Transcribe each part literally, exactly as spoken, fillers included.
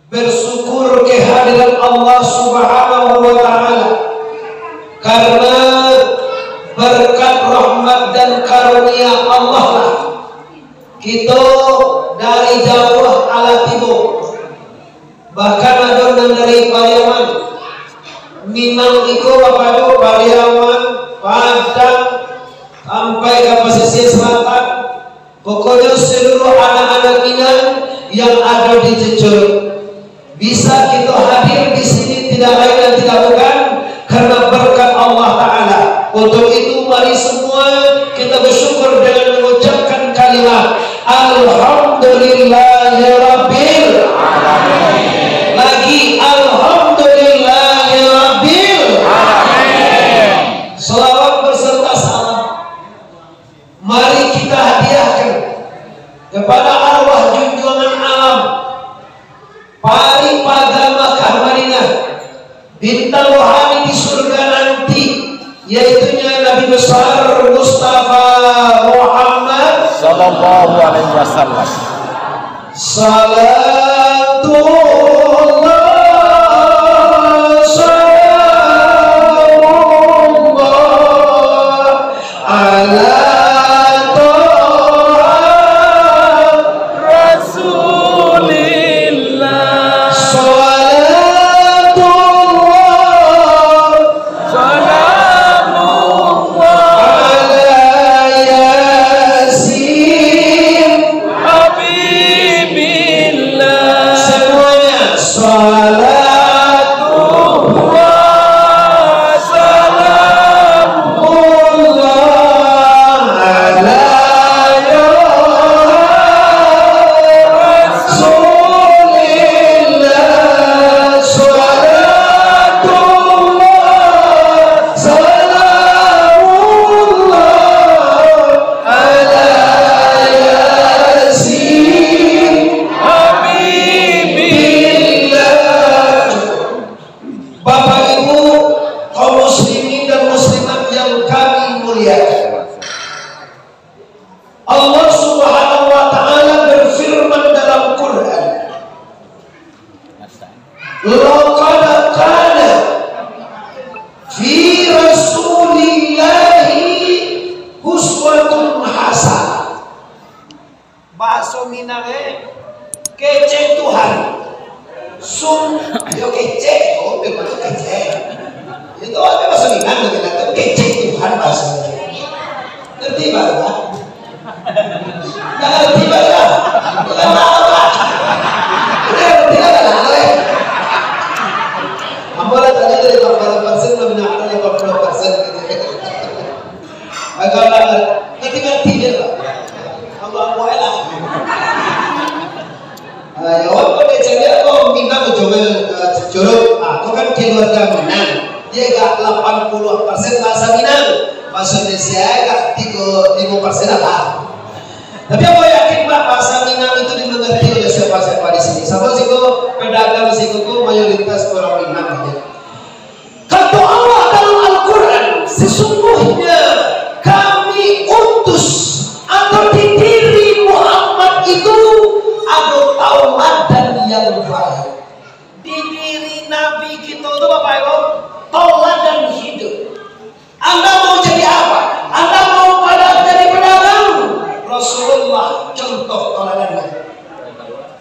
Bersyukur kehadiran Allah Subhanahu wa Ta'ala, karena berkat rahmat dan karunia Allah lah kito dari jauah alah tibo. Bahkan ado nan dari Pariaman, Minang iko bapajo, Pariaman, Padang, sampai ka pasisia selatan. Pokoknyo, seluruh anak-anak Minang yang ado di Cicuruik, bisa kito hadir di sini tidak lain dan tidak bukan karena berkat Allah Ta'ala. Untuk itu, mari semua kita bersyukur dengan mengucapkan kalimat Alhamdulillahirabbil alamin. Lagi, Alhamdulillahirabbil alamin. Salawat beserta salam mari kita hadiahkan kepada arwah junjungan alam, Parik Paga Makkah Madinah, bintang rohani di surga nanti, yaitunya Nabi Besar Mustafa Muhammad sallallahu alaihi wasallam. Salatullah, salamullah, ala Toha Rasulillah. Salatullah, salamullah, ala Yasin Habibillah. Semuanya. Salatullah, salamullah, ala Toha Rasulillah. Salatullah, salamullah, ala Yasin Habibillah. Bapak Ibu, kaum muslimin dan muslimat yang kami muliakan, Allah Subhanahu wa Ta'ala berfirman dalam Quran, "Laqad kana fi Rasulillahi uswatun hasanah." Bahaso Minang, eh, kecek Tuhan. Sung, yo kecek, oh, memang tu kecek. Itu apa bahaso Minang, kecek Tuhan bahaso. Ngerti, Pak? Nggak ngerti, Pak, ya? Bukan apa-apa. Udah ngerti lah, lah, lah. Ambo lah tadi dari delapan puluh persen, belum nak ada delapan puluh persen gitu ya. Agak banget. Ngerti-ngerti je lah. Ambo-ambo aja lah. Ah, ya, walaupun dia cari apa, Minang Jomel, eh, Curug. Ah, kau kan keluarga Minang. Dia agak delapan puluh persen bahasa Minang. Bahasa Indonesia agak tiga, lima persen lah. Tapi ambo yakin, Pak, bahasa Minang itu dimengerti oleh siapa-siapa di sini. Siapa sih kok pedagang sih kok mayoritas orang Minang aja. Kato Allah dalam Al-Quran, "Sesungguhnya Kami utus atau di diri Muhammad itu ado tauladan yang baik." Di diri Nabi kito tu, Bapak Ibu, tauladan hidup. Anda mau jadi apa? Anda mau pada jadi pedagang? Rasulullah contoh tauladannya.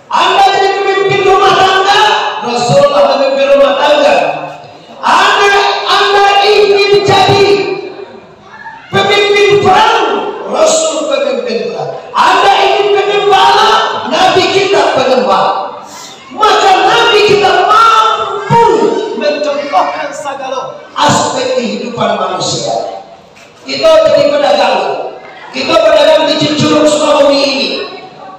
Anda jadi pemimpin rumah tangga? Rasulullah memimpin rumah tangga. Anda, Anda ingin jadi pemimpin perang? Rasul pemimpin perang. Anda ingin pengembala? Nabi kita pengembala. Maka Nabi kita mampu mencontohkan sagalo aspek kehidupan manusia. Kito jadi pedagang. Kito pedagang di Cicuruik Sukabumi ini.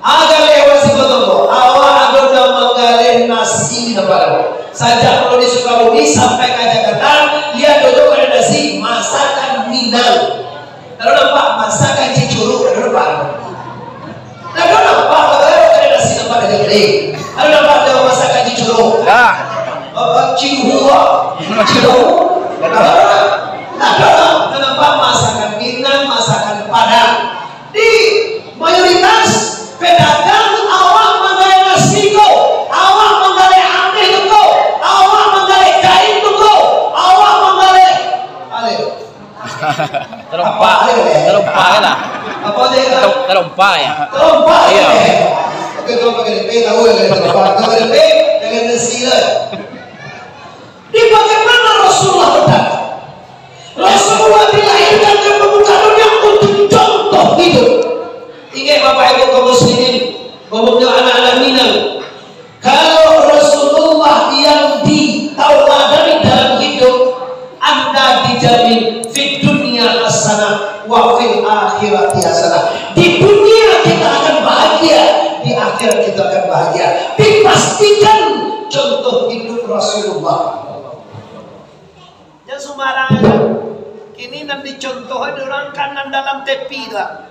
Agaleh wasi kotongko, awak ado nan manggaleh nasi nan padang. Sajak mulai di Sukabumi sampai ka Jakarta, lihat dulu kada nasi, masakan Minang. Lalu nampak masakan Cicuruik, lalu nampak. Lalu nampak, lalu kada nasi nampak dari tadi. Lalu nampak ada masakan Cicuruik. Dah. Apa Cicuruik? Cicuruik. Lalu nampak masakan Minang, masakan Padang. Di mayoritas pedagang awak manggaleh nasi ko, awak manggaleh Terompak, terompak lah. Apa dia? Terompak ya. Terompak. Iya. Oke, kalau pakai D P tahu ya, kalau terompak. Kalau D P, jangan nasi lah. Di bagaimana Rasulullah berdakwah? Rasulullah dilahirkan ke permukaan dunia untuk contoh hidup. Ingat Bapak Ibu kaum muslimin, umumnya anak-anak Minang, kalau Rasulullah yang ditauladani dalam hidup, anda dijamin fid dunya hasanah wa fil akhirati hasanah. Di dunia kita akan bahagia, di akhirat kita akan bahagia. Dipastikan contoh hidup Rasulullah. Jan sumbarang aja. Kini nan dicontoh dek urang kan nan dalam T V tu, ah.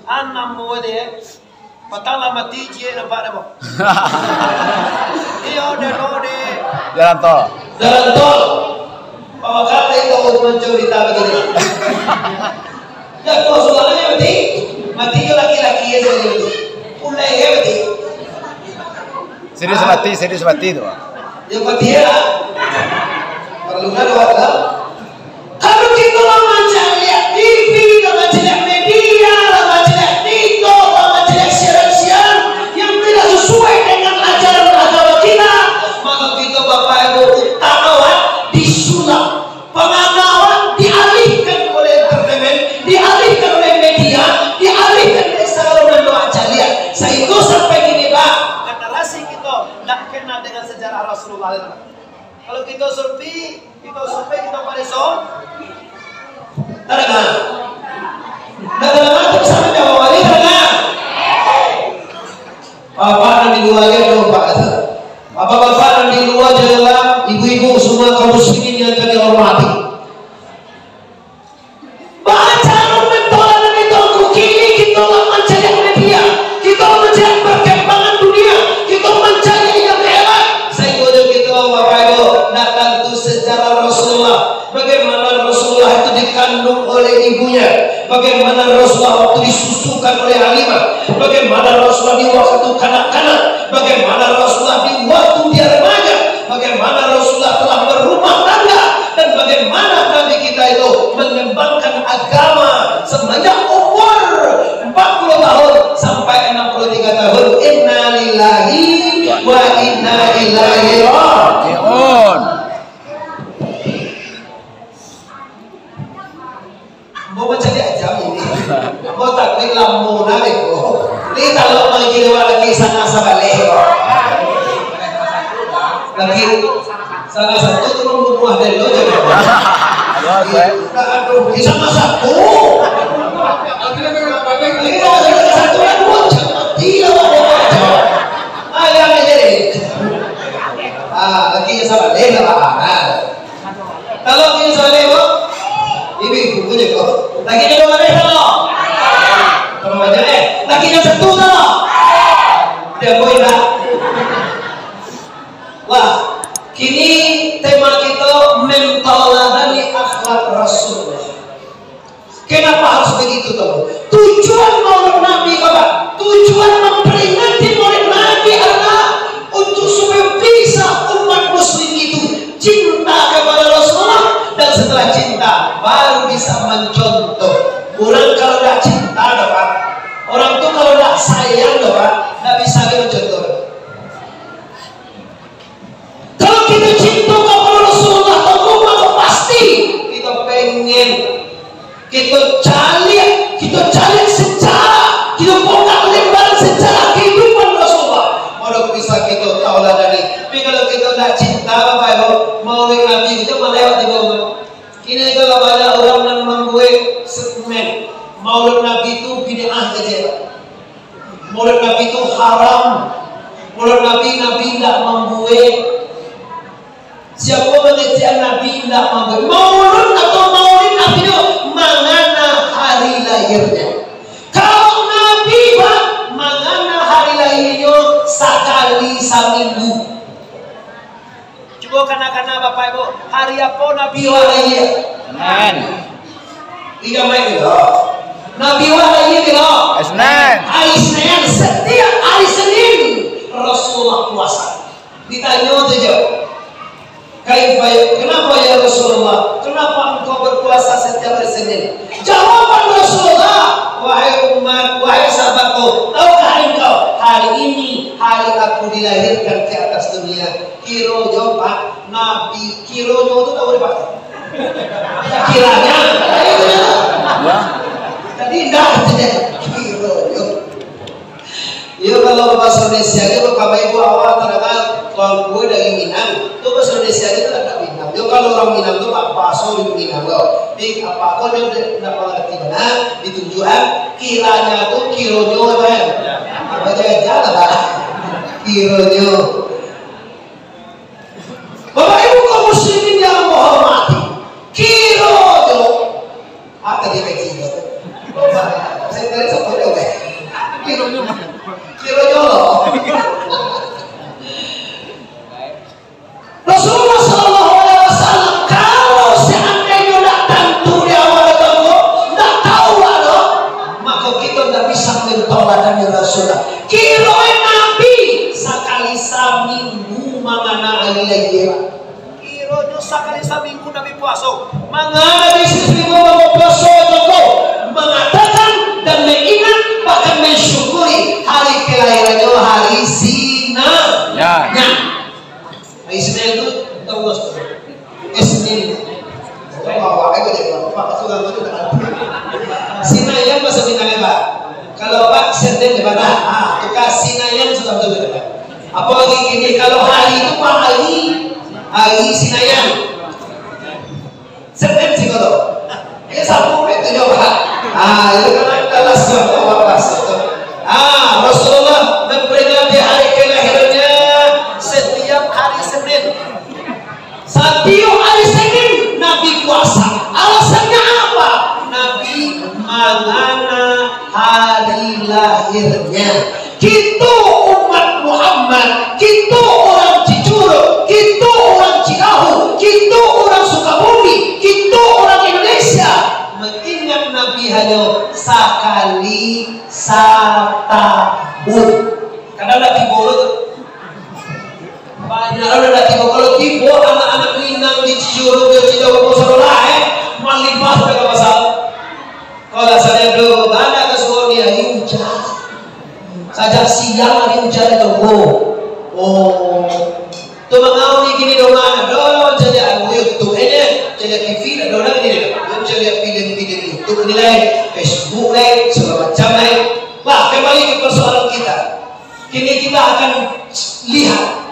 Ah, namo deh. Patang lah mati, ciek nampak dah, boh. Iyo, dah, no, deh. Jalan tol. Jalan tol. Awak kan tadi tahu mancurita begini. Dah, kau suaranya mati. Mati ke laki-laki ya, saya gitu. Pulai ya, mati. Serius mati, serius mati tu. Yang mati ya. Perlu kan awak tahu? Kalau kita lah mancaliak T V, lah mancaliak media, lah mancaliak TikTok, lah mancaliak siaran-siaran yang tidak sesuai dengan ajaran agama kita, maka kita, Bapak Ibu, utang awak disulap, pangan awak dialihkan oleh entertainment, dialihkan oleh media, dialihkan dari sagalo nan awak caliak. Sahinggo sampai kini, Pak, generasi kita ndak kenal dengan sejarah Rasulullah. Kalau kita survei, kita survei, kita pareso. Tadanga. Nah, tadanga tu bisa manjawab baliak, tadanga. Bapak nan di lua aja, Pak. Bapak-bapak nan di lua aja lah, ibu-ibu semua kaum muslimin yang kami hormati. Bacaro mantoladan itu, kini kito lah mancaliak media, kito lah mancaliak perkembangan dunia, kito mancaliak yang hebat. Sahinggo jo kito, Bapak Ibu, ndak tantu sejarah Rasulullah. Bagaimana Rasulullah itu dikandung oleh ibunya? Bagaimana Rasulullah waktu disusukan oleh Halimah? Bagaimana Rasulullah di waktu kanak-kanak? Bagaimana Rasulullah di waktu dia remaja? Bagaimana Rasulullah telah berumah tangga? Dan bagaimana Nabi kita itu mengembangkan agama semenjak umur empat puluh tahun sampai enam puluh tiga tahun? Innalillahi wa inna ilaihi raji'un. Mau macam ni aja ini. Mau takbir lamo na beko. Ni kalau lagi lewat lagi sana sabaleh ko. Lagi sana satu tu membunuh dan lo jadi. Aduh, di sana satu. Ini ada satu yang buat mati lah. Ayah ni jadi. Ah, lagi sabaleh lah. Kalau kini sabaleh ko, ibu-ibu je ko. Laki nyo duo baleh ko. Kalau banyak eh, laki nyo satu ko. Dia ko indak. Wah, kini tema kito mantoladan akhlak Rasulullah. Kenapa harus begitu, tahu? Tujuan Maulid Nabi, Bapak, tujuan memperingati Maulid Nabi adalah untuk supaya bisa umat muslim itu cinta kepada Rasulullah, dan setelah cinta, baru bisa mencontoh. Orang kalau tidak cinta, Bapak, orang tu kalau tidak sayang, Bapak, tidak bisa lagi mencontoh. Kalau kito cinto kapado Rasulullah, mako pasti kito pengen, kito caliak, kito caliak sejarah, kito bongkak lembaran sejarah kehidupan Rasulullah. Baru bisa kito tauladani. Tapi kalau kito ndak cinta, Bapak Ibu, Maulid Nabi kito malewat di bawah. Kini kalau banyak urang nan mambuek statement, Maulid Nabi tu bid'ah saja. Maulid Nabi tu haram. Maulid Nabi, Nabi indak mambuek. Siapa mangecekan Nabi indak mambuek? Maulid atau Maulid Nabi tu mangana hari lahirnya. Kalau Nabi, Pak, mangana hari lahirnya sakali saminggu. Cubo kana-kana, Bapak Ibu, hari apo Nabi wak lahia? Senin. Tiga main dulu. Nabi wak lahia bilo? Senin. Hari Senin, setiap hari Senin Rasulullah puasa. Ditanyo tu jo, "Kaifa ya, kenapa ya Rasulullah? Kenapa engkau berpuasa setiap Jawaban Rasulullah, "Wahai umat, wahai sahabatku, tahukah engkau, hari ini hari aku dilahirkan ke atas dunia?" Kironyo, Pak, Nabi, kironyo tu tahu, Pak? Ya, kiranya. Jadi, indak, kironyo. Iyo, kalau bahaso Indonesia aja, kalau kama ibu awak tadanga tuangku dari Minang, tu bahaso Indonesia aja tu dak Minang. Yo, kalau urang Minang tu, Pak, bahaso di Minang tu. Di apa ko nyo dak, dak mangarati bana, ditunjuakan, kiranya tu, kironyo, kan? Apa aja, aja lah, Pak. Kironyo. Bapak Ibu kaum muslimin yang Allah hormati, kironyo, ah, tadi kaji itu. Saya tadi sampai jauh, eh. Kironyo, kironyo lo. Rasulullah sallallahu alaihi wasallam, kalau seandainyo ndak tantu di awal tu, ndak tahu ado, mako kito ndak bisa mentaladani Rasulullah. Kironyo Nabi sakali saminggu mangana ari lahia. Kironyo sakali saminggu Nabi puaso. Mangana Nabi saminggu mangana puaso itu, mangatakan dan maingat, bahkan mensyukuri hari kelahirannyo hari Sina. Ya. Nah, hari Sina itu tahu, Bos? Eh, Senin. Oh, awak aja jadi apa? Apa tu namanya? Sinayam bahasa Minang, Pak. Kalau Pak Senin di mana? Ah, tukar Sinayam sudah betul, Pak. Apalagi kini, kalau hari itu, Pak, hari, hari Sinayam. Senin sih kalau. Ya, sambung itu juga, Pak. Ah, itu kan adalah suatu apa maksud tu. Ah, Rasulullah memperingati hari kelahirannya setiap hari Senin. Satiok ari Senin Nabi puasa. Alasannyo apa? Nabi mangana hari lahirnya. Kito umat Muhammad, kito urang Cicuruik, kito urang Cidahu, kito urang Sukabumi, kito urang Indonesia maingat Nabi hanyo sakali satahun. Kadang lah tibo lo tu. Banyak lah dah tibo. Kalau tibo anak-anak Minang di Cicuruik, di Cidahu, Saudara, eh, malimpah sudah ka pasar. Kalau sadang doh, bana ka suruah ni, ari ujan. Sajak siang ari ujan di tonggo. Oh. Tu mangau ni kini doh, bana doh, caliak YouTube, eh, caliak T V, dak doh dah kini. Caliak filem-filem YouTube ni lai, Facebook lai, segala macam lai. Bah, kembali ke persoalan kita. Kini kita akan lihat,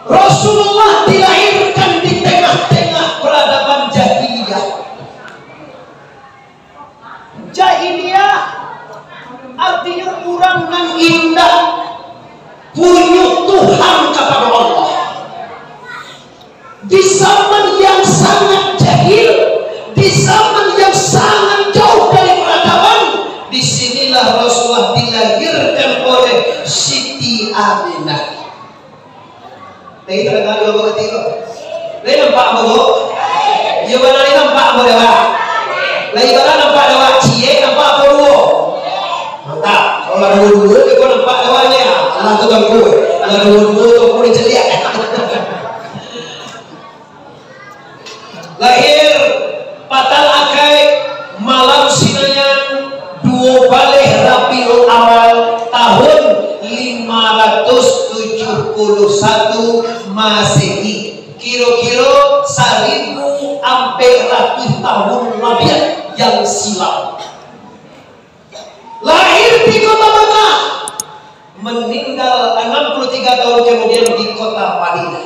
Rasulullah dilahirkan di tengah-tengah peradaban jahiliyah. Jahiliyah artinyo urang nan indak punyo Tuhan kapado Allah. Di zaman yang sangat jahil, di zaman yang sangat jauh dari peradaban, di sinilah Rasulullah dilahirkan oleh Siti Aminah. Lai tadanga dulu ko, lai nampak ambo ko? Iyo, bana lai nampak ambo dek awak? Lai bana nampak dek awak? Ciek nampak apo duo? Mantap. Kalau lah duo-duo, beko nampak dek awak ni, ah. Alah tu Tuangku. Alah duo-duo, Tuangku ni caliak. Lahir Patang Akai, malam Sinayan, duo baleh Rabiul Awal, tahun lima ratus tujuh puluh satu Masehi, kiro-kiro saribu ampek ratuih tahun labiah yang silam. Lahir di kota Mekah, meninggal enam puluh tiga tahun kemudian di kota Madinah.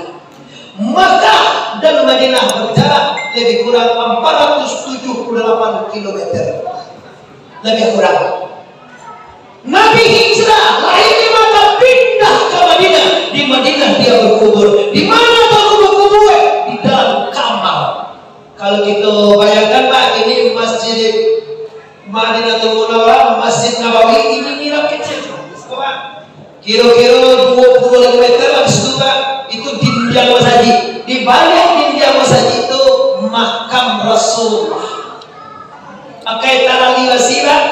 Mekah dan Madinah berjarak lebih kurang empat ratus tujuh puluh delapan kilometer. Lebih kurang. Nabi hijrah, lahir di Mekah, pindah ke Madinah. Di Madinah dia berkubur. Di mana Tuangku berkubur? Di dalam kamar. Kalau kita bayangkan, Pak, ini Masjid Madinatul Munawwarah, Masjid Nabawi, ini mirip kecil, Pak. Kiro-kiro duo puluah limo meter lah di situ, Pak. Itu dindiang masajid. Di balik dindiang masajid itu makam Rasulullah. Pakai tali basi, Pak.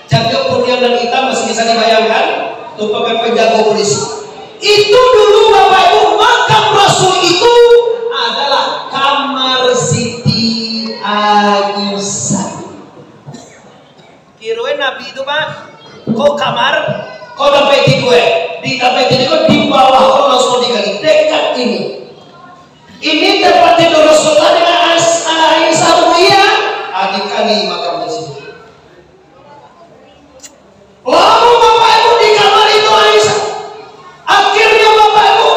Cangkok kuniang dan itam masih bisa dibayangkan, tu pakai penjago polisi. Itu dulu, Bapak Ibu, makam Rasul itu adalah kamar Siti Aisyah. Kironyo Nabi tu, Pak, ko kamar, ko tampek tiduik. Di tampek tiduik ko di bawah ko Rasul digali, dekat ini. Ini tempat tidur Rasulullah dengan Ais-, Aisyah, Ruqayyah, ah, dikali makam di situ. Lamo Bapak Ibu di kamar itu Aisyah. Akhirnya Bapak Ibu,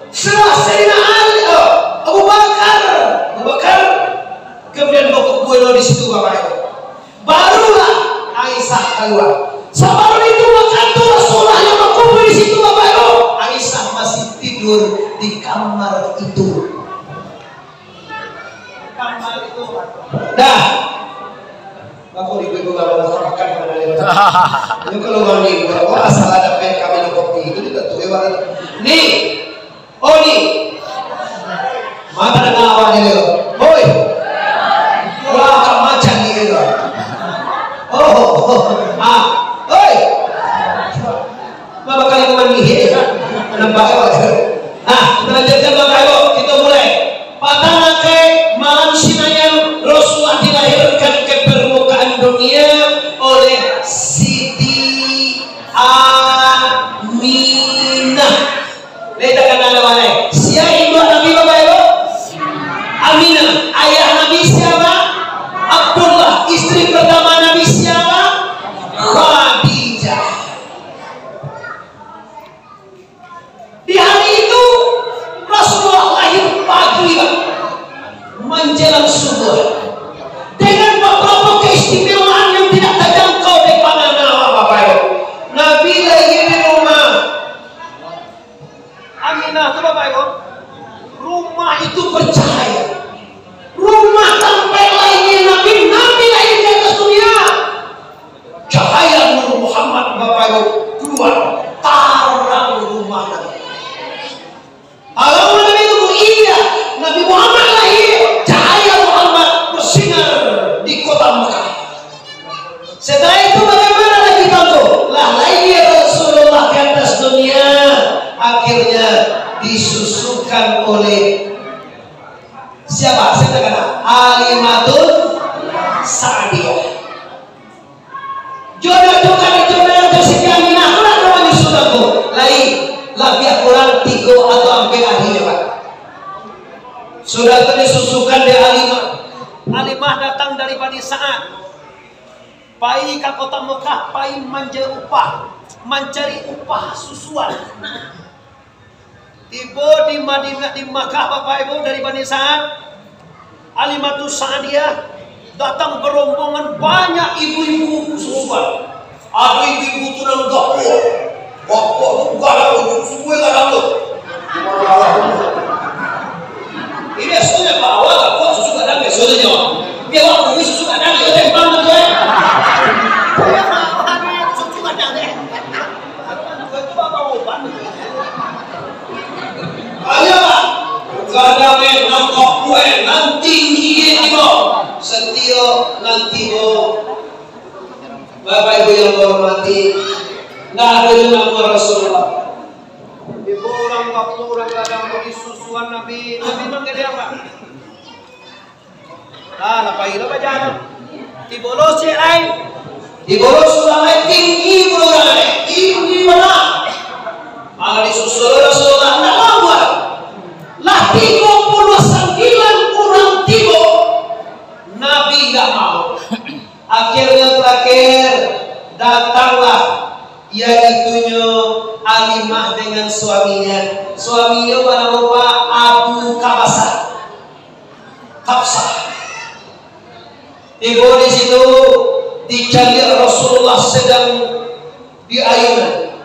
setelah Sayyidina Ali, oh, Abu Bakar, Abu Bakar, kemudian bakuburan di situ Bapak Ibu. Barulah Aisyah keluar. Sabalun itu wakatu Rasulullah yang bakubur di situ Bapak Ibu, Aisyah masih tidur di kamar itu. Dah. Bako di ibu-ibu kalau makan kepada dia. Ini kalau mandi, kalau asal ada pen kami di kopi itu tidak tahu ya. Ni. Oh ni. Mana dengar awak ni lo? Hoi. Wah, macam ni lo. Oh. Ah. Hoi. Bapak kali mandi. Nampak awak. Ah, kita lanjutkan Bapak Ibu. Kita mulai. Patang akai malam Sinayan, Rasulullah dilahirkan ke permukaan dunia oleh Siti Aminah. Lai takana lai. Sia induak Nabi Bapak Ibu? Aminah. Ayah Nabi siapa? Abdullah. Istri pertama Nabi siapa? Khadijah. Di hari itu, Rasulullah lahir pagi, Pak, menjelang subuh, dengan beberapa keistimewaan yang tidak terjangkau di pandangan awak, Bapak Ibu. Nabi lahir di rumah Aminah tu, Bapak Ibu. Rumah itu bercahaya. Rumah tampek lahir Nabi, Nabi lahir di atas dunia. Cahaya Nur Muhammad, Bapak Ibu, keluar, tarang rumah Nabi. Halaman Nabi itu, iya, Nabi Muhammad lahir, cahaya Muhammad bersinar di kota Mekah. Setelah itu bagaimana lagi, Tuanku? Lah lahir Rasulullah ke atas dunia, akhirnya disusukan oleh siapa? Saya tak kenal. Halimatun Sa'diyah. Jodoh tu kan itu memang tu Siti Aminah tu lah kawan Yusuf tu. Lai, labiah kurang tigo atau ampek hari je, Pak. Sudah tu disusukan dek Halimah. Halimah datang dari Bani Sa'ad. Pai ka kota Mekah, pai manja upah, mancari upah susuan. Tibo di Madinah, di Makkah, Bapak Ibu, dari Bani Sa'ad, Halimatus Sa'diyah, datang berombongan banyak ibu-ibu susuan. Ado ibu-ibu tu nan gapuah. Gapuah tu gadang tu, suku gadang tu. Ini biasanya Pak Awal gapuah susu gadang biasanya. Dia waktu ini susu gadang, dia tembang tu, eh. Susu gadang, eh. Ayolah, gadang nan kokoh, nan tinggi, tibo. Satio nan tibo. Bapak Ibu yang kami hormati, ndak ado jo namo Rasulullah. Tibo urang waktu urang gadang tu disusuan Nabi, Nabi manggil apa? Lah, lah pai lo bajalan. Tibo lo ciek lai. Tibo lo surang lai, tinggi pulo urang lai. Tinggi bana. Malah disusul Rasulullah, ndak mau buat. Lah tigo puluah sambilan urang tibo, Nabi ndak mau. Akhirnya terakhir, datanglah, yaitunyo Halimah dengan suaminya. Suaminyo banamo Abu Kabasah. Hafsah. Tibo di situ, dicaliak Rasulullah sedang di ayunan.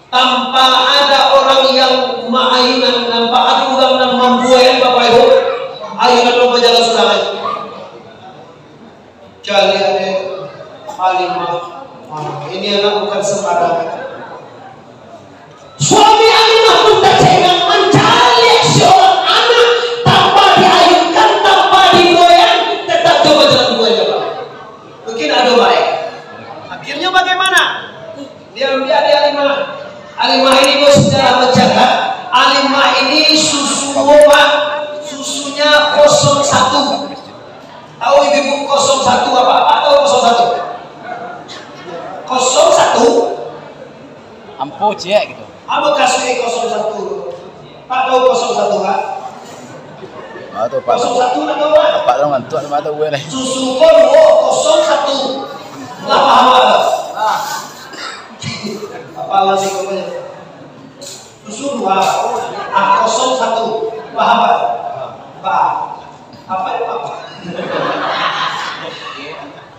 Tanpa ada orang yang maayunan, tanpa ada urang nan mambuek, Bapak Ibu, ayunan nan bajalan surang. Caliak dek Halimah. Wah, ini anak bukan sembarang. Suami Halimah pun tercengang, mancaliak seorang anak tanpa diayunkan, tanpa digoyang, tetap coba jalan goyang, Pak. Mungkin ada baik. Akhirnya bagaimana? Diambiak dek Halimah. Halimah ini, kalau sejarah mencatat, Halimah ini susu, Pak, susunya kosong satu. Tahu ibu-ibu kosong satu apa? Apa tahu kosong satu? Oh, ciek gitu. Apa kasus kosong satu? Pak tahu kosong satu, Pak? Ah, tu, Pak. Kosong satu nak tahu, Pak? Pak tahu ngantuk, Pak tahu gue lah. Susu ko duo kosong satu. Lah paham, Pak? Ah. Apa lagi kau punya? Susu dua, ah, kosong satu. Paham, Pak? Paham. Apa itu, Pak?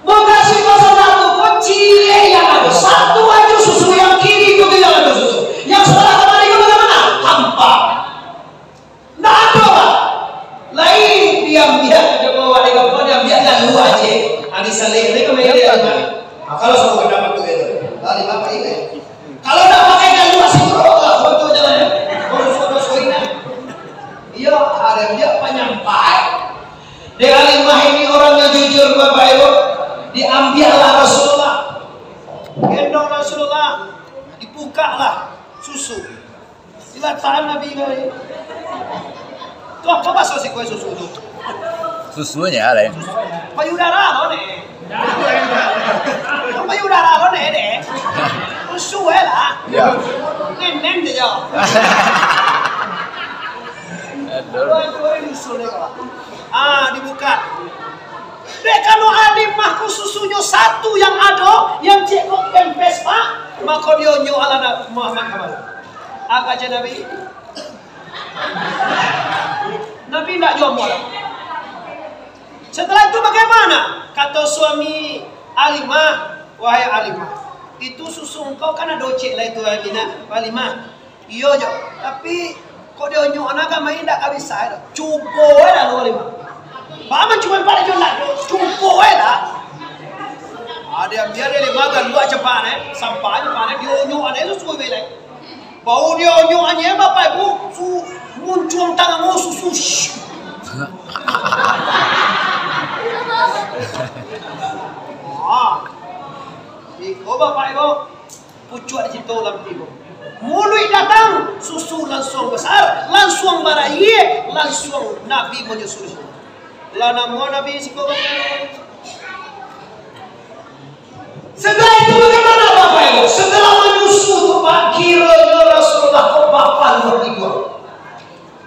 Mukasuik kosong satu ko ciek yang ado. Satu aja susu yang kiri itu tu yang ado susu. Yang sebelah kamari itu bagaimana? Hampa. Ndak ado, Pak. Lai diambiak, coba awak di kampung diambiak lalu aja. Adi saleh ni kami dia. Ah, kalau sama pendapat tu itu. Tadi Bapak ini. Kalau ndak pakai lalu asik tu, lah, untuk jalan. Urus, urus, urus. Iya, ada dia penyampai. Dek Halimah ini orang yang jujur, Bapak Ibu. Diambiaklah Rasulullah. Gendong Rasulullah. Dibukalah susu. Dilatakan Nabi kali. Tu apa bahasa si kue susu tu? Susunya lain. Payudara lo ne. Payudara lo ne, deh. Susu eh lah. Ya. Neng-neng je yo. Aduh. Susu ne, Pak. Ah, dibuka. Dek kano Halimah ko susunyo satu yang ado, yang ciek ko pempes, Pak. Mako dionyok alah Muhammad kamari. Apa aja Nabi? Nabi ndak jual murah. Setelah itu bagaimana? Kata suami Halimah, "Wahai Halimah, itu susu engkau kan ado ciek lah itu, Halimah. Halimah, iyo jo, tapi kok dionyok anak kan main ndak ka bisa dah. Cubo eh dah lo Halimah." Baa mancubo empat jo ndak? Cubo eh dah. Ada yang biar dia lima kan dua cepat eh, sampah cepat eh, dionyok anak itu suwe belai. Bau dia onyok anyai, Bapak Ibu, su-, muncuang tangan mau susu. Shh. Wah. Iko, Bapak Ibu, pucuak di situ lampi, Bu. Muluik datang, susu lansuang basar, lansuang barayie, lansuang Nabi manyusu di situ. Lah namo Nabi siko, Bapak Ibu? Setelah itu bagaimana, Bapak Ibu? Setelah manyusu tu, Pak, kironyo Rasulullah ko bapaluah iduang.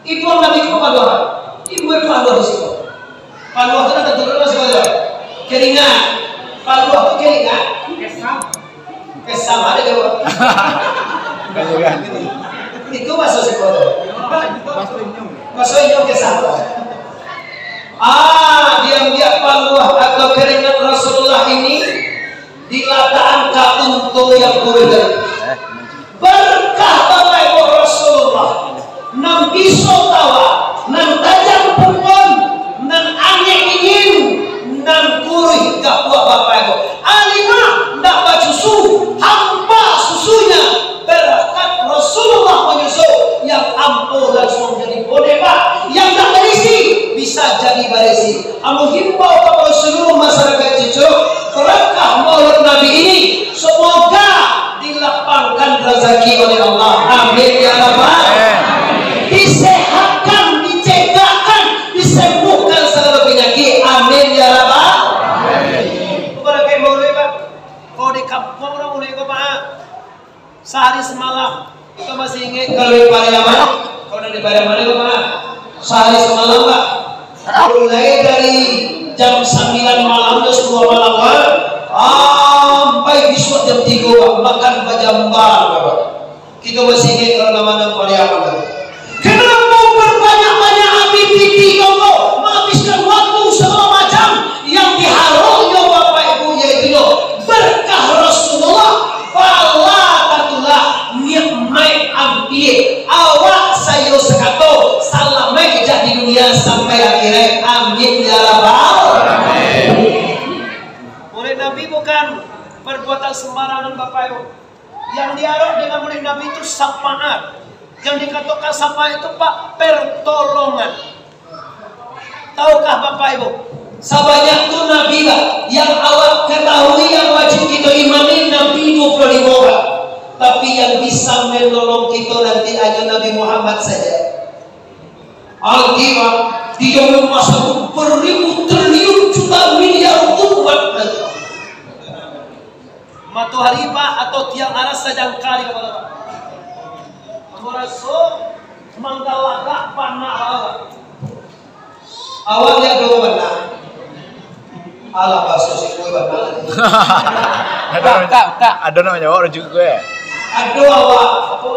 Iduang Nabi ko bapaluah. Iduang paluah di situ. Paluah tu dah tantu lah siapa tu? Keringat. Paluah tu keringat. Kesam ada jawab. Itu bahasa sekolah. Bahasa Indo kesam. Ah, diambiak paluah atau keringat Rasulullah ini dilatakan ka unto yang kuruih tadi. Berkah Bapak Ibu Rasulullah, nan pisau tawa, nan tajam pukon, nan angek dingin, nan kuruih gapuak Bapak Ibu. Halimah ndak basusu, hampa susunya, berkat Rasulullah manyusu, yang ampo lansuang jadi boneh, Pak. Yang ndak barisi, bisa jadi barisi. Ambo himbau ka saluruh masyarakat Cucuk, barakah maulid Nabi ini, semoga dilapangkan razaki oleh Allah. Amin ya rabbal. Disehatkan, dicegakkan, disembuhkan segala penyakit. Amin ya rabbal. Barakai maulid, Pak. Kalau di kampung urang maulid ko, Pak, sahari samalam. Kito masih ingek kalau di Pariaman? Kalau di Pariaman itu mana? Sahari samalam, Pak. Mulai dari jam sambilan malam, jam sapuluah malam, Pak, sampai bisuak jam tigo, Pak. Makan bajambar, Pak. Kito masih ingek kalau nama-nama Pariaman, Pak. Kenapa banyak-banyak habis pitih kau tu, menghabiskan waktu segala macam yang diharapnyo Bapak Ibu, yaitu berkah Rasulullah, bala tatulah, nikmat ampia, awak sayo sakato salamaik jak di dunia sampai akhirat. Amin ya rabbal. Maulid Nabi bukan perbuatan sembarangan, Bapak Ibu. Yang diharap dengan Maulid Nabi itu syafaat. Yang dikatakan syafaat itu, Pak, pertolongan. Tahukah Bapak Ibu? Sabanyak tu Nabi lah yang awak ketahui, yang wajib kito imani, Nabi dua puluh lima orang. Tapi yang bisa menolong kito nanti hanya Nabi Muhammad saja. Alkitab, di zaman masa tu beribu triliun juta miliar umat lagi. Matohari, Pak, atau tiang aras sajangka di kapalo, Pak. Maraso manggalagak bana awak. Awak liek doh bana. Alah, baso siko bana. Ado, ado nak manjawab urang Cukuik, eh? Ado awak, apo?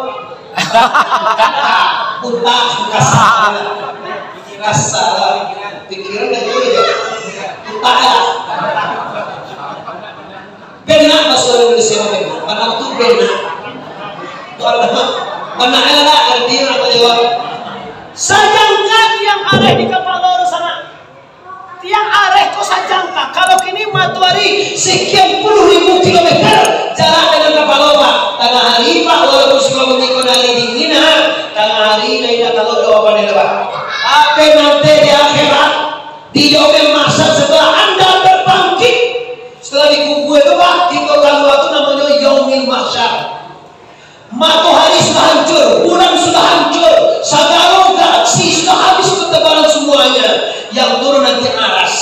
Utak, kasar. Kasar lah. Pikiran dah jauh, ya. Utak lah. Benak, baso Indonesia mah benak. Benak tu benak. Benak, benak lah, arti urang Jawa. Sajangka tiang areh di kapalo urang sanak. Tiang areh ko sajangka. Kalau kini matoari sekian puluh ribu kilometer jarak dengan kapalo, Pak. Tangah hari, Pak, walaupun sudah mengikut hari dingin, ha. Tangah hari, lain dah kalau doa pandai, Pak. Ape nanti di akhirat, di yaumil mahsyar setelah Anda terbangkit, setelah dikubur itu, Pak, kita kalua tu namonyo yaumil mahsyar. Matoari sudah hancur, bulan sudah hancur, sagalo galaksi sudah habis ketebalan semuanya. Yang turun nanti aras.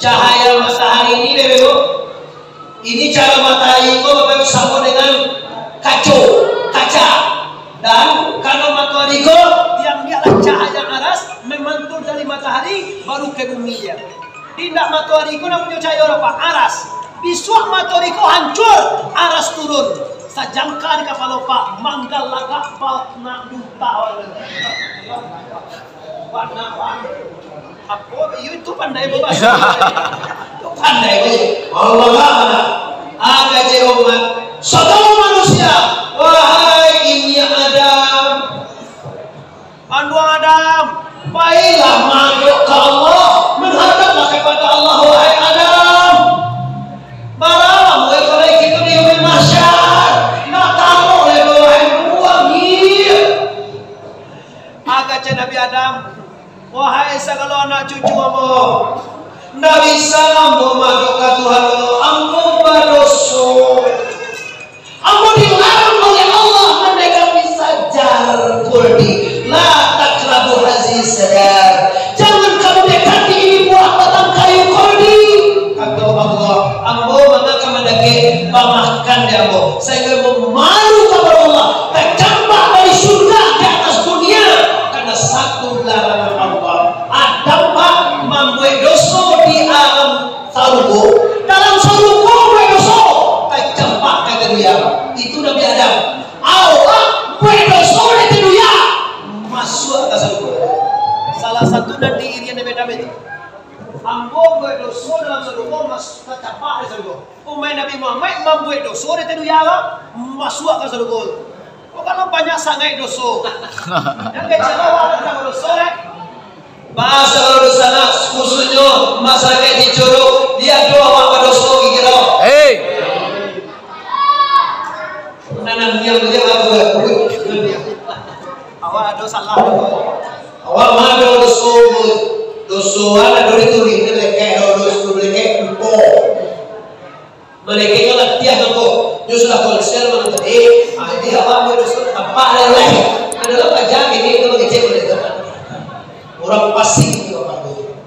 Cahaya matahari ini, Bapak Ibu, ini cahaya matahari ko, Bapak Ibu, samo dengan kaco, kaca. Dan karano matoari ko diambiaklah cahaya aras memantul dari matahari, baru ke bumi dia. Indak matoari ko namonyo cahayo apo? Aras. Bisuak matoari ko hancur, aras turun. Sajangka di kapalo, Pak, manggalagak bana duta. Bana, Pak. Apo? Iyo, itu pandai babaso. Itu pandai bae. Allah, Allah. Agak je umat. Saudara manusia, wahai ini Adam. Anduang Adam, pailah madok ka Allah, menghadaplah kepada Allah, wahai Adam. Baralah mulai kito di yaumil mahsyar, nak taruh leh, wahai Nuh, angin. Mako kecek Nabi Adam, wahai sagalo anak cucu ambo, ndak bisa ambo madok ka Tuhan ambo, ambo badoso. Ambo dilarang oleh Allah mendekati sajar khuldi. La taqrabu hazihi sajar. Jangan kamu dekati ini buah batang kayu khuldi. Kata Allah, ambo manga ka mandakek, bamakan dek ambo. Sahinggo ambo malu kapado Allah, tacampak dari surga ka ateh dunia karena satu larangan Allah. Adam, Pak, mambuek doso di alam sarugo, dalam sarugo buek doso, tacampak ka dunia. Itu Nabi Adam. Awak buek doso di dunia, masuak ka sarugo. Salah satu nan diirian Nabi Adam itu. Ambo buek doso dalam sarugo, mas-, tacampak di sarugo. Umaik Nabi Muhammad mambuek doso di dunia, masuak ka sarugo. Kok kalau banyak sangaik doso. Yang kecil awak ada doso, eh? Bahasa kalau doso nak, khususnyo masyarakat di Curug, liek doh awak badoso gigi lo. Hei. Nanang diam, diam, aku, aku. Awak ado salah. Awak mah ado doso, doso, ado di turi, lekek, doso, lekek, empo. Malaikat nyo latiah tu ko, nyo sudah konser malam tadi, ah, jadi awak ambil doso, tampak lain-lain. Adalah pajak ini, itu mengecek malaikat. Urang pasing tu, Bapak Ibu.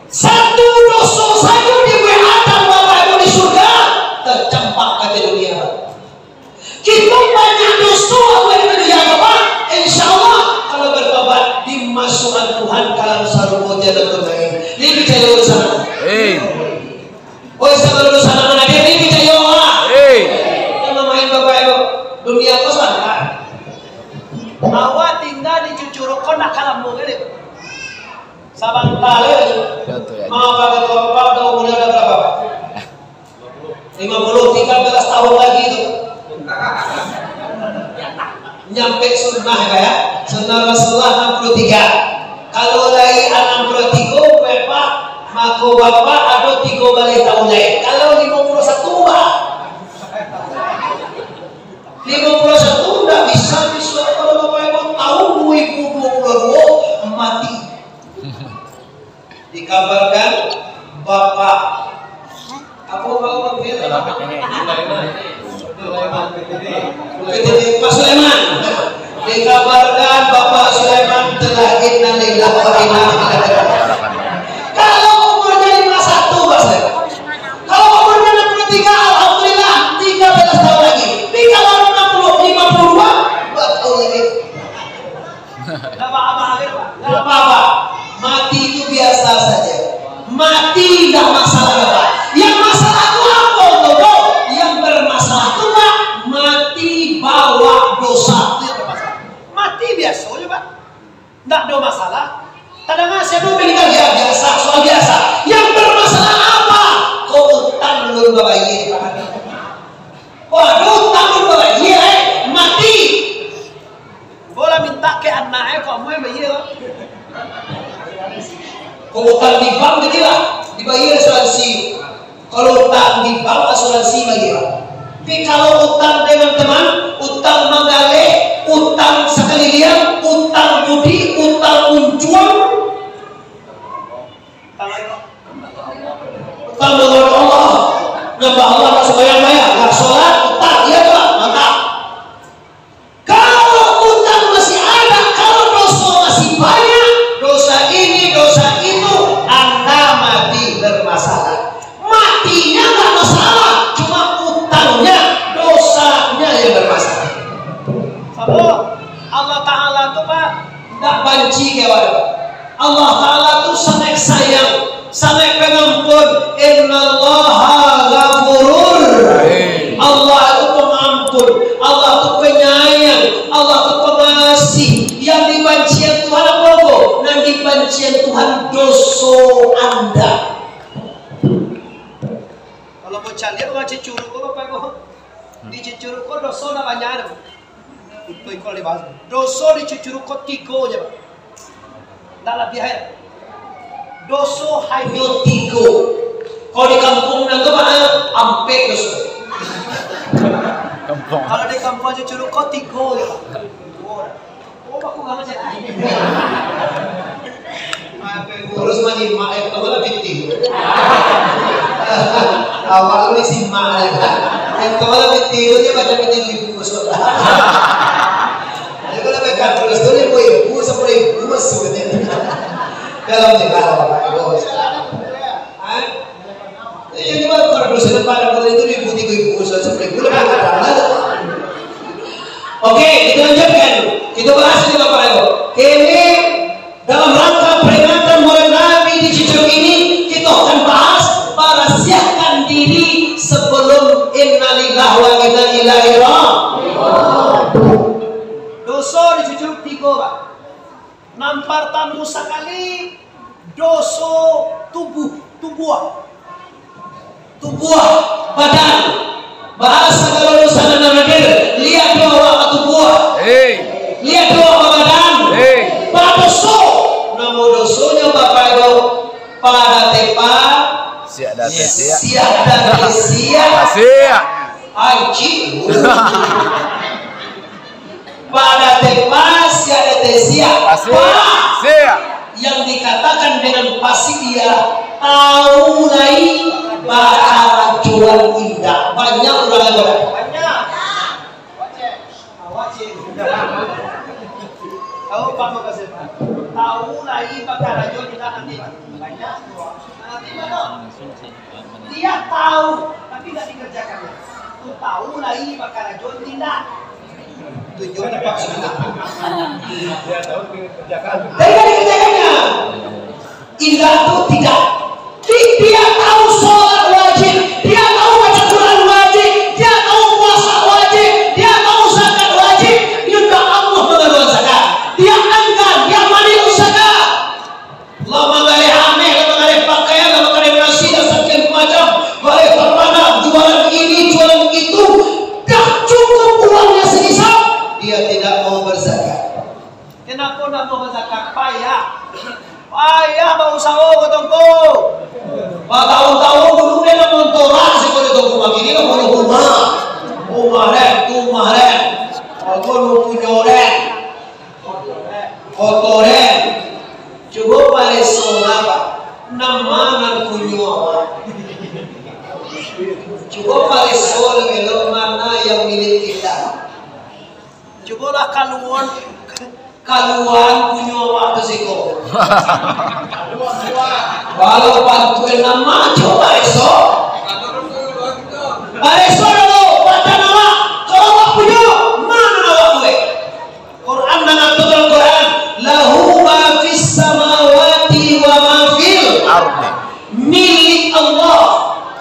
Satu doso sajo dibuek Adam, Bapak Ibu, di surga, tacampak ka dunia. Kito banyak doso buek di dunia, Bapak. Insya Allah, kalau bertobat, dimasuakan Tuhan ka dalam sarugo Jannatul Naim. Ini picayo di sana. Hei. Oi, saudara-saudara, mana dia ni picayo, ah? Hei. Jangan main, Bapak Ibu. Dunia ko santai. Awak tinggal di Cucuruk ko nak ka lamo kali. Sabanta lagi. Contoh ya. Mau pakai kelopak, dah umurnya udah berapa, Pak? Lima puluh, tiga belas tahun lagi tu. Nyampe sunnah, ya, Pak, ya. Sunnah Rasulullah enam puluh tiga. Kalau lai enam puluh tiga, Bapak, mako Bapak ado tiga baleh tahun lai. Kalau lima puluh satu, Pak. Lima puluh satu ndak bisa disuap kalau Bapak Ibu tahun dua ribu dua puluh dua mati. Dikabarkan Bapak, apa Bapak panggil? Pak Sulaiman. Dikabarkan Bapak Sulaiman telah innalillahi wa inna ilaihi raji'un. Kalau umurnya lima satu, Pak Sulaiman. Kalau umurnya enam puluh tiga, alhamdulillah, tiga belas tahun lagi. Tapi kalau enam puluh, lima puluh Di bank asuransi bagi, Pak. Tapi kalau utang dengan teman, utang manggaleh, utang sakaliliang, utang budi, utang uncuang, utang manggaleh Allah, nambah Allah, nak sumbayang bayar, nak sholat, utang, iya tu, Pak, mantap. Kalau utang masih ada, kalau doso masih banyak, dosa ini, dosa itu, anda mati bermasalah. Matinya nggak masalah, cuma utangnya, dosanya yang bermasalah. Sabab Allah Ta'ala tu, Pak, ndak banci ka awak. Allah Ta'ala tu sangat sayang, sangat pengampun. Innallaha ghafurur. Amin. Allah tu pengampun, Allah tu penyayang, Allah tu pengasih. Yang dibancian Tuhan apa ko? Nan dibancian Tuhan doso anda. Kalau mau caliak urang Cicuruik ko, Bapak Ibu. Di Cicuruik ko doso ndak banyak tu. Itu iko dibahas. Doso di Cicuruik ko tigo je, Pak. Ndak labiah, ya. Doso hanyo tigo. Kalau di kampuang nan tu, Pak, ampek doso. Kampuang. Kalau di kampuang Cicuruik ko tigo je, Pak. Oh, baku banget, ya. Urus manyimak, eh, kamu lah pitih. Awak lu disimak, ya. Eh, kamu lah pitih, dia baca pitih ribu, masuk. Jadi kalau mereka tulis tu, lima ribu, sepuluh ribu, masuk, katanya. Dalam ni, kalau, Bapak Ibu. Hah? Eh, jadi, Pak, kalau dosen, Pak, kalau itu ribu, tiga ribu, sepuluh ribu, lebih kurang lah. Oke, kita lanjutkan. Kita bahas ini, Bapak Ibu. Kini, dalam rangka peringatan Maulid Nabi di Cicuruik ini, kita akan bahas merahasiakan diri sebelum innalillahi wa inna ilaihi raji'un. Doso di Cicuruik tigo, Pak. Nan partamo sakali, doso tubuah, tubuah. Tubuah, badan. Bahasa kalau doso nan hadir, liek doh awak batubuah. Hei. Liek doh awak badan. Hei. Badoso. Namo dosonyo, Bapak Ibu? Pada tepa. Siak date siak. Siak date siak. Siak. Anjing. Pada tepa, siak date siak. Siak. Pak. Siak. Yang dikatakan dengan pasik dia, tahu lai bakarajoan indak. Banyak urang yang banyak. Banyak. Tahu, Pak, makasih, Pak. Tahu lai bakarajoan indak nanti. Banyak. Nanti, Pak. Dia tahu, tapi nggak dikerjakannya. Tu tahu lai bakarajo indak. Tunjukkan apa maksudnya. Dia tahu, tapi nggak dikerjakan. Tapi nggak dikerjakannya. Indak tu tidak. Di-, dia tahu sholat wajib, dia tahu baca Quran wajib, dia tahu puasa wajib, dia tahu zakat wajib, dia tak Allah mengeluarkan zakat. Dia enggan, dia manius zakat. Lah manggaleh ameh, lah manggaleh pakaian, lah manggaleh nasi, lah sakian macam, baleh tapanak, jualan ini, jualan itu, dah cukup uangnya senisab, dia tidak mau berzakat. Kenapa ndak mau berzakat? Payah. Payah bausaho, kato Tuangku. Batahun-tahun dulu dia nak montoran, siko di Tuangku, kini nak bunuh rumah. Rumah rek, rumah rek. Aku punyo rek. Kotoran. Cubo pareso lah, Pak. Nan ma nan punyo awak? Cubo pareso elok-elok, mana yang milik kita. Cubolah kaluan, kaluan punyo awak tu siko. Walau bantuan nan ma, cubo pareso. Pareso dulu, badan awak. Kalau awak punyo, ma nan awak buek? Quran mangatokan Quran, "Lahu ma fis samawati wa ma fil ardi." Milik Allah,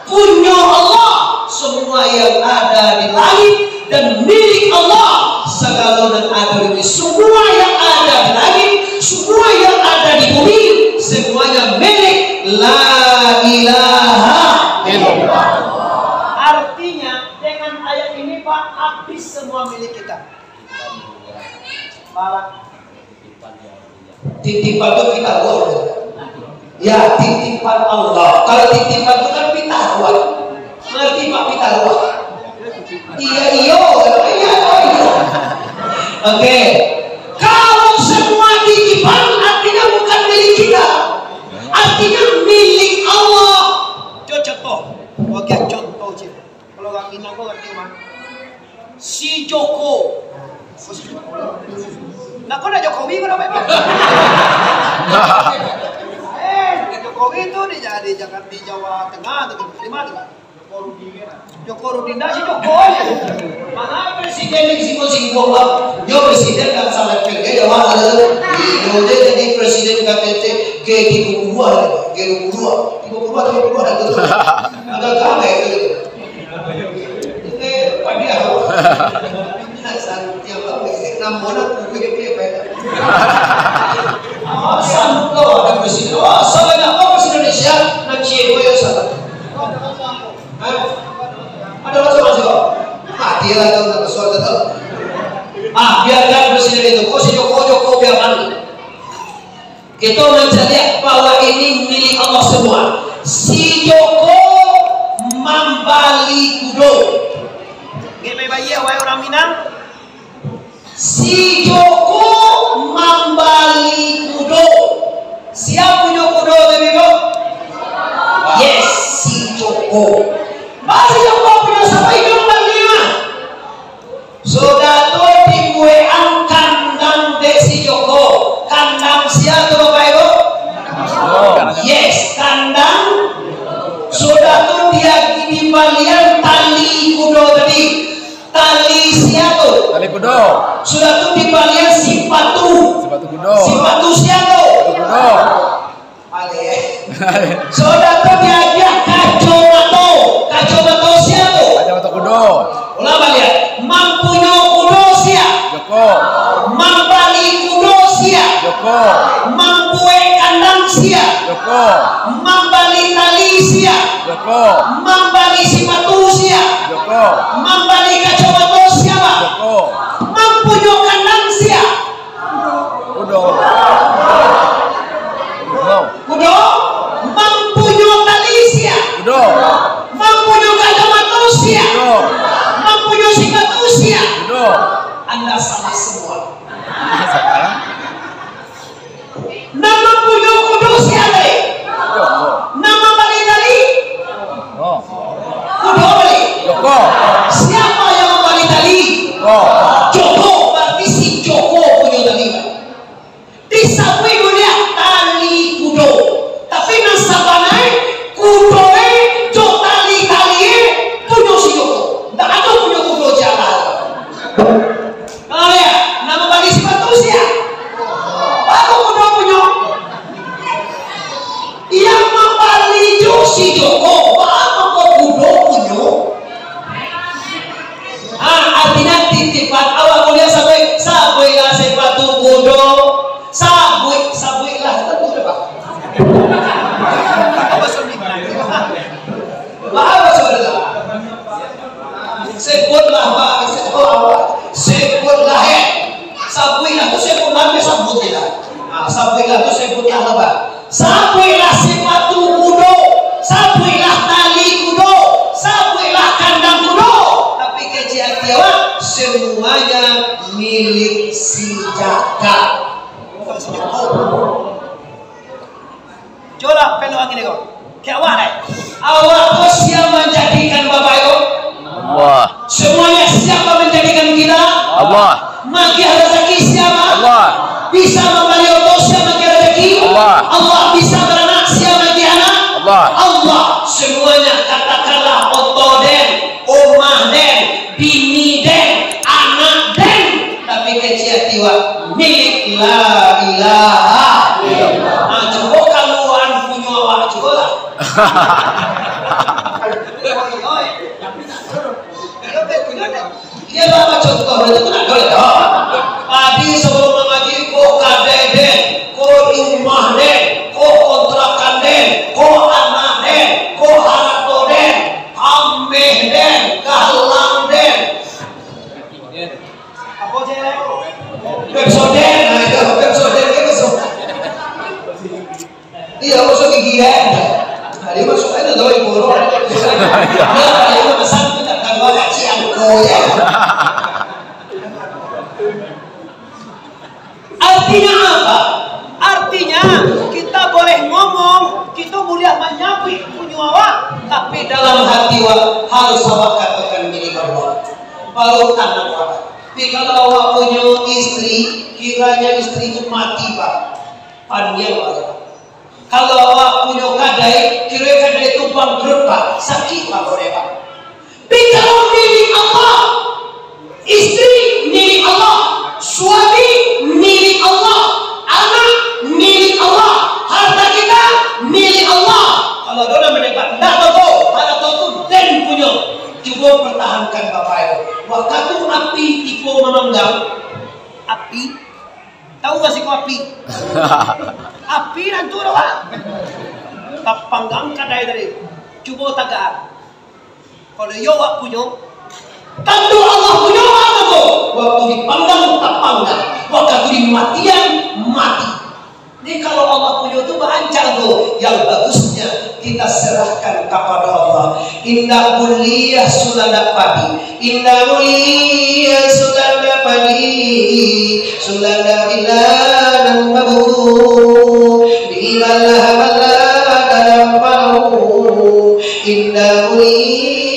punyo Allah, semua yang ada di langit, dan milik Allah, segalo nan ada di bumi. Semua yang ada di langit, semua yang ada di bumi, semuanya milik La ilaha illallah. Artinya, dengan ayat ini, Pak, habis semua milik kita. Titipan tu kita buat. Ya, titipan Allah. Kalau titipan tu kan kita buat. Ngerti Pak Pitaluah? Iya, iyo, iya, iyo. Oke. Kalau semua titipan, artinya bukan milik kita. Artinya milik Allah. Contoh, oke, contoh je. Kalau orang Minang ko ngerti mah. Si Joko. Nah, kau nak Jokowi, kau nak apa? Eh, Jokowi tu di, di, di Jawa Tengah tu, di mana tu? Joko Rudin, dah si Joko. Mana presiden yang sibuk-sibuk, Bang? Yo, presiden kan sangat kerja, ya, Bang. Yo, dia jadi presiden K T T, G tiga puluh dua, G dua puluh dua, tiga puluh dua, tiga puluh dua, itu. Agak-agak itu. Ini, Pak, dia. Santiang, Bang, ini enam bulan, aku pikir-pikir, Pak. Asal kau ada presiden, oh, asal banyak kau presiden Indonesia, nak cie, kau ya salah. Hah? Ada rasa masih kok? Mati lah kau nak suara tu. Ah, biarkan presiden itu. Kau si Joko, Joko biarkan. Kita mencari bahwa ini milik Allah semua. Si Joko mambali kudo. Nggak baik-baik, wahai orang Minang. Si Joko mambali kudo. Sia punyo kudo tu, Bibo? Yes, si Joko. Bali Joko punyo, siapa yang bali mah? Sudah tu dibuekan kandang dek si Joko. Kandang sia tu, Bapak Ibu? Yes, kandang. Sudah tu dia dibalian tali kudo tadi. Tali sia tu? Tali kudo. Sudah tu dibalian sipatu. Sipatu kudo. Sipatu sia tu? Sipatu kudo. Aleh. Sudah tu diagiah kacomato. Kacomato sia tu? Kacomato kudo. Ulang baliak. Mampunyo kudo sia? Joko. Mambali kudo sia? Joko. Mambuek kandang sia? Joko. Mambali tali sia? Joko. Mambali sipatu sia? Joko. Mambali kacomato sia, Bang? Joko. Mampunyo kandang sia? Kudo. Kudo. Kudo. Mampunyo tali sia? Kudo. Mampunyo kacomato sia? Kudo. Mampunyo sipatu sia? Kudo. Anda salah semua. Salah. Nan mampunyo kudo sia tadi? Joko. Nan mambali tali? Oh. Kudo bali? Joko. Siapa yang mambali tali? Joko. Joko, berarti si Joko punyo tali. Disabuik dulu tali kudo. Tapi nan sabananyo kudo e jo tali-tali e punyo si Joko. Ndak ado punyo kudo jalan. Nah, lihat, nan mambali sipatu sia? Baru kudo punyo. Yang mambali jo si Joko, baru kudo punyo. Ah, artinya titipan awak mulia sabuik, sabuiklah sipatu kudo. Sabuik, sabuiklah, itu kudo, Pak. Apa sabuiklah? Apa sabuiklah? Sebutlah, Pak. Sebut apa? Sebutlah, eh. Sabuiklah tu sebutlah, eh, sabut je lah. Ah, sabuiklah tu sebutlah, Pak. Sabuiklah sipatu kudo, sabuiklah tali kudo, sabuiklah kandang kudo. Tapi kecek ati awak, semuanya milik si Jaka. Bukan si Joko. Cubolah, penuh angin ko. Kek awak, eh? Awak ko sia manjadikan Bapak Ibu? Allah. Semuanya siapa menjadikan kita? Allah. Magiah rezeki siapa? Allah. Bisa mambali oto sia magiah rezeki? Allah. Allah. Bisa baranak sia magiah anak? Allah. Allah. Semuanya, katakanlah oto den, umah den, bini den, anak den, tapi kecek ati awak milik la ilaha illallah. Ah, cubo kaluan punyo awak, cubolah. Oi, oi. Iyo, bapak contoh, itu tu nak tahu, ya. Tadi sebelum mangaji, ko kadai den, ko rumah den, ko kontrakan den, ko anak den, ko harato den, ameh den, kalang den. Apa je? Pepsodent, nah, itu Pepsodent, itu Pepsodent. Iya, masuk gigi, kan? Nah, dia masuk aja, tahu Buruk. Kalau pesan tu tak tahu, agak cian ko, ya. Artinya apa? Artinya, kita boleh ngomong, kita boleh manyabuik punyo awak, tapi dalam hati awak harus awak katakan milik Allah. Baru tanang awak. Tapi kalau awak punyo istri, kiranya istri tu mati, Pak. Paniang awak. Kalau awak punyo kadai, kiro kadai tu bangkrut, Pak. Sakik, Pak, boleh, Pak. Tapi kalau milik Allah, istri milik Allah, suami milik Allah, anak milik Allah, harta kita milik Allah. Kalau ada urang mandebat, ndak, Bapak, harta tu den punyo. Cubo pertahankan, Bapak Ibu. Wakatu api tibo mamanggang, api Tahu gak siko api? Api nan tu dah, Pak. Tapanggang kadai tadi. Cubo tagak. Kalau iyo awak punyo, tantu Allah punyo awak tu. Wakatu dipanggang, tapanggang. Wakatu dimatian, mati. Jadi kalau Allah punyo tu barancak tu, yang bagusnya kita serahkan kepada Allah. Indak buliah sulandak padi. Indak buliah sulandak padi. Sulandak bila nan babuku. Dibalah-balah dalam paruik. Indak buliah